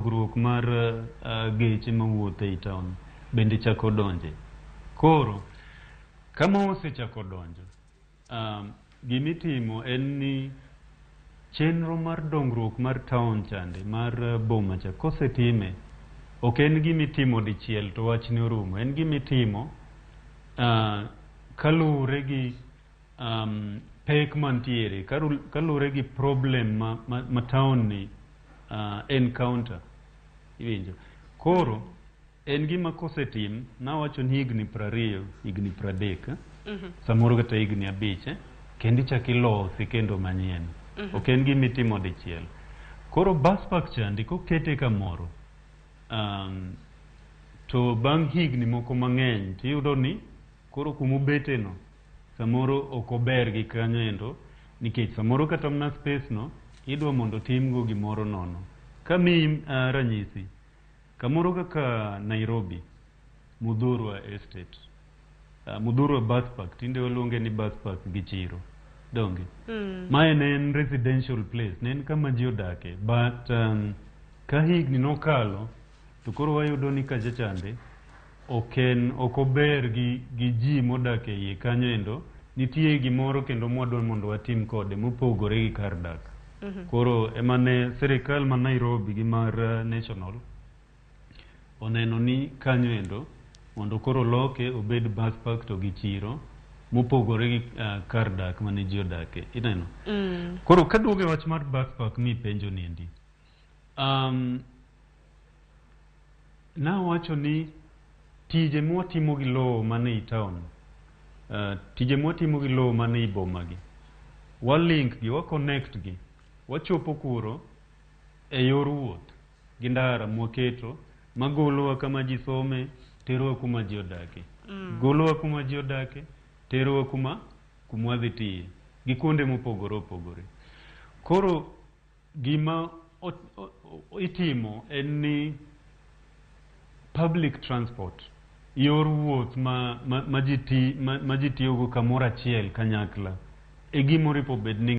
Dongruok mar geche mawuotho ei town bende chako donje. Koro kama osechako donjo, gimitimo en ni chenro mar dongruok mar town chande mar boma cha kosetime, ok en gimitimo dichiel to wachne orumo. En gimitimo kaluwore gi pek mantiere, kaluwore gi problem ma town ni encounter. Iwinjo? Koro en gima kosetim, nawacho ni higni 20, higni 30, eh? Samoro kata higni 5, eh? Kendo ichak ilosi kendo manyien. Ok en gima itimo dichiel. Koro bus park chandi kokete kamoro, to bang' higni moko mang'eny tiyudo ni koro kumobete no samoro ok ober gi kanyo endo, nikech samoro kata mana space no idwa mondo timgo gimoro nono. Kamiyi ranyisi, kamoro kaka Nairobi, Muthurwa Estate, Muthurwa Bus Park, tinde waluonge ni bus park gi chiro, donge? Mae ne en residential place, ne en kama ji odake, but ka higni nokalo to koro wayudo ni kacha chande ok en ok ober gi ji modak e iye kanyo endo. Nitie gimoro kendo mwadwa mondo watim kode mopogore gi kar dak. Koro ema ne sirikal ma Nairobi gi mar national oneno ni kanyo endo mondo koro loke obed bus park to gi chiro mopogore gi kar dak mane ji odake. Ineno? Koro kaduogo e wach mar bus park mipenjo ni endi, nawacho ni tije mwatimo gi lowo man ei town, tije mwatimo gi lowo man ei boma gi, wa link gi, wa connect gi, wachopo kuro e yor wuoth gi ndara mwaketo magolowa kama ji some, terowa kuma ji odake, golowa kuma ji odake, terowa kuma wadhi tiye gi kuonde mopogore opogore. Koro gima itimo en ni public transport, yor wuoth ma ji tiyogo kamoro achiel kanyakla e gima oripo bed ni